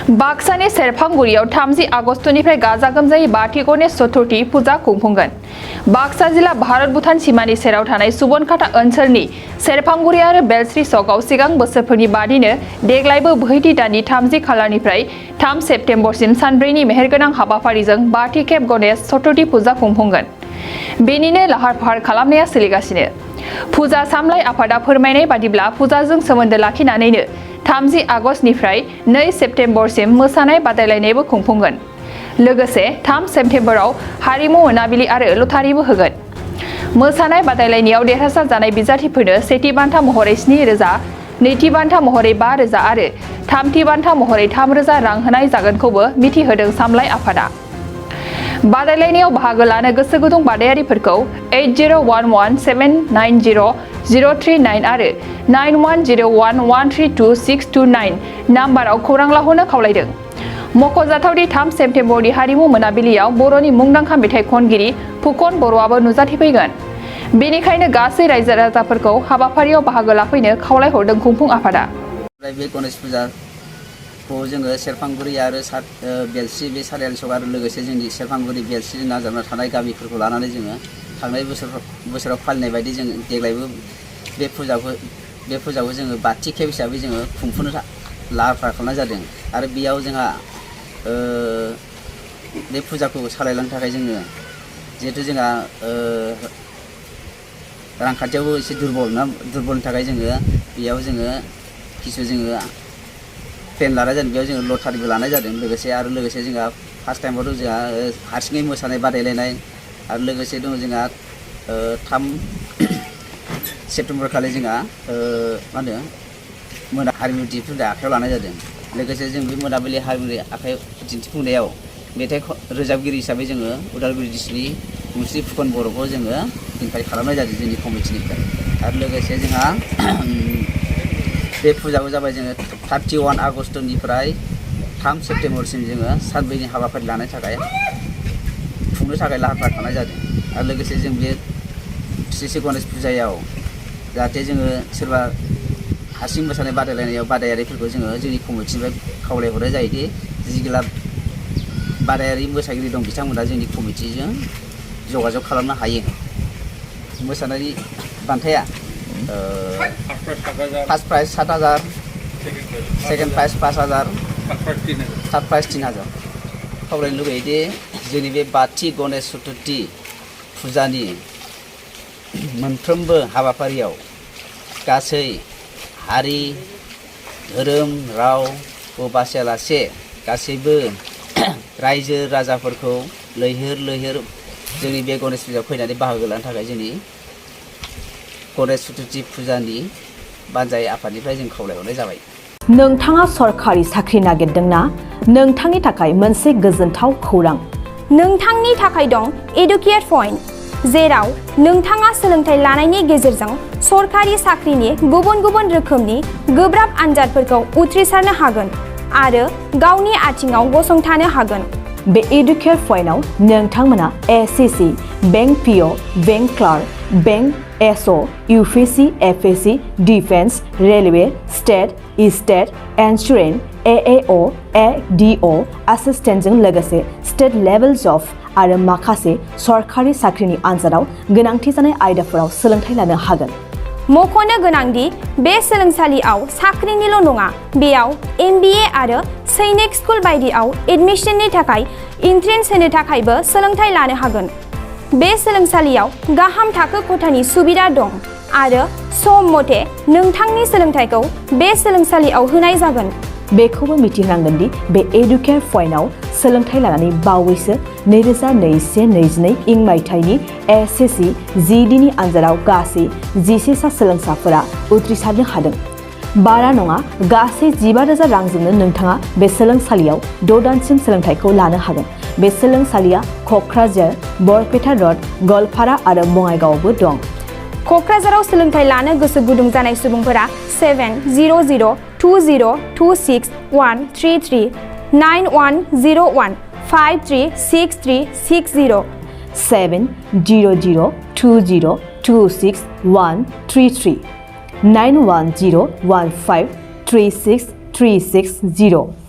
बाक्सानि सेरफांगुरियाव 30 आगस्तनिफ्राय गाजा गोमजायै बाथि गणेश चतुर्थी फुजा खुंफुंगोन। बाक्सा जिल्ला भारत भुटान सिमानि सेराव थानाय सुबनखाता ओनसोलनि सेरफांगुरि आरो बेलस्रि सकआव सिगां बोसोरफोरनि बादिनो देग्लायबो बोहैथि दाननि 30 खालारनिफ्राय 3 सेप्तेम्बरसिम सानब्रैनि मेहेरगोनां हाबाफारिजों बाथि खेब गणेश चतुर्थी फुजा खुंफुंगोन। बेनिनो लाहार फाहार खालामनाया सोलिगासिनो। फुजा सामलाय आफादा फोरमायनाय बादिब्ला फुजाजों सोमोन्दो लाखिनानैनो 30 आगस्तनिफ्राय 2 सेप्तेम्बरसिम मोसानाय बादायलायनायबो खुंफुंगोन। लोगोसे 3 सेप्तेम्बराव हारिमु मोनाबिलि आरो लटारिबो होगोन। मोसानाय बादायलायनायाव देरहासार जानाय बिजाथिफोरनो सेथि बान्था महरै 7,000, नैथि बान्था महरै 5,000 आरो थामथि बान्था महरै 3,000 रां होनाय जागोनखौबो मिथिहोदों सामलाय आफादा। बादायलायनायाव बाहागो लानो गोसो गुदुं बादायारिफोरखौ 8011790039 आरो 9101132629 नाम्बाराव खौरां लाहरनो खावलायदों। मख'जाथावदि 3 सेप्तेम्बरनि हारिमु मोनाबिलियाव बर'नि मुंदांखा मेथाइ खनगिरि फुकन बर'आबो नुजाथिफैगोन। बेनिखायनो गासै रायजो राजाफोरखौ हाबाफारियाव बाहागो लाफैनो खावलायहरदों खुंफुं आफादा। बे गणेश फुजाखौ जोङो सेरफांगुरि आरो बेलस्रि बे सारियालि सक आरो लोगोसे जोंनि सेरफांगुरि बेलस्रि नांजाबना थानाय गामिफोरखौ लानानै जोङो थांनाय बोसोराव फालिनाय बायदि जों देग्लायबो बे फुजाखौ जोङो बाथि खेब हिसाबै जोङो खुंफुंनो लाहार फाहार खालामनाय जादों। आरो बेयाव जोंहा बे फुजाखौ सालायलांनो थाखाय जोङो जिहेथु जोंहा रांखान्थियावबो एसे दुरबलनि थाखाय जोङो बेयाव जोङो किसु जोङो प्लेन लानाय जादों। बेयाव जोङो लटारिबो लानाय जादों। लोगोसे जोंहा फार्स्ट टाइमावथ' जोंहा हारसिङै मोसानाय बादायलायनाय आरो लोगोसे दङ जोंहा 3 सेप्तेम्बर खालि जोंहा मा होनो हारिमु दिन्थिफुंनाय आखायाव लानाय जादों। लोगोसे जों बे मोनाबिलि हारिमुनि आखायाव दिन्थिफुंनायाव मेथाइ रोजाबगिरि हिसाबै जोङो उदालगुरि डिस्ट्रिक्टनि मुस्रि फुकन बर'खौ जोङो इनभाइट खालामनाय जादों जोंनि कमिटिनिफ्राय। आरो लोगोसे जोंहा बे फुजाखौ जाबाय जोङो 31 आगस्तनिफ्राय 3 सेप्तेम्बरसिम जोङो सानब्रैनि हाबाफारि लानो थाखाय खुंनो थाखाय लाहार फाहार खालामनाय जादों। आरो लोगोसे जों बे श्री गणेश फुजायाव जाहाथे जोङो सोरबा हारसिं मोसानाय बादायलायनायाव बादायारिफोरखौ जोङो जोंनि कमिटिनिफ्राय खावलायहरनाय जायोदि जिगोला बादायारि मोसागिरि दं बिथांमोना जोंनि कमिटिजों जगाजग खालामनो हायो। मोसानायनि बान्थाया first prize 7,000, second prize 5,000, third prize 3,000। खावलायनो लुगैयोदि जोंनि बे बाथि गणेश चतुर्थी फुजानि मोनफ्रोमबो हाबाफारियाव गासै हारि धोरोम रावखौ बासियालासे गासैबो रायजो राजाफोरखौ लैहोर जोंनि बे गणेश फुजायाव फैनानै बाहागो लानो थाखाय जोंनि गणेश चतुर्थी फुजानि बानजाय आफादनिफ्राय जों खावलायहरनाय जाबाय। नोंथाङा सरखारि साख्रि नागिरदोंना? नोंथांनि थाखाय मोनसे गोजोनथाव खौरां। नोंथांनि थाखाय दं एडुकेट पइन्ट, जेराव नोंथाङा सोलोंथाइ लानायनि गेजेरजों सरखारि साख्रिनि गुबुन रोखोमनि गोब्राब आनजादफोरखौ उथ्रिसारनो हागोन आरो गावनि आथिङाव गसंथानो हागोन। बे एडुकेट पइन्टआव नोंथांमोना SSC, bank PO, bank clerk, bank SO, UPSC, FSC, defence, railway, state insurance, AAO, ADO एसिस्टेन्टजों लोगोसे स्टेट लेभेल जब आरो माखासे सरखारि साख्रिनि आनजादाव गोनांथि जानाय आयदाफोराव सोलोंथाइ लानो हागोन। मख'नो गोनांदि बे सोलोंसालियाव साख्रिनिल' नङा, बेयाव MBA आरो सैनिक स्कुल बायदियाव एडमिशननि थाखाय एन्ट्रेन्स होनो थाखायबो सोलोंथाइ लानो हागोन। बे सोलोंसालियाव गाहाम थाखो खथानि सुबिदा दं आरो सम मथे नोंथांनि सोलोंथाइखौ बे सोलोंसालियाव होनाय जागोन। बेखौबो मिथिनांगोन दि बे एडुकेट पइन्टआव सोलोंथाइ लानानै बावैसो 2021-22 इं मायथाइनि एसएससि GDनि आनजादाव गासै 11 सा सोलोंसाफोरा उथ्रिसारनो हादों। बारा नङा, गासै 15,000 रांजोंनो नोंथाङा बे सोलोंसालियाव 6 दानसिम सोलोंथाइखौ लानो हागोन। बे सोलोंसालिया क'क्राझार, बरपेटा र'ड, गवालपारा आरो बङाइगावआवबो दं। क'क्राझाराव सोलोंथाइ लानो गोसो गुदुं जानाय सुबुंफोरा 700-226-133 9101-536360 700-226-133 9101536360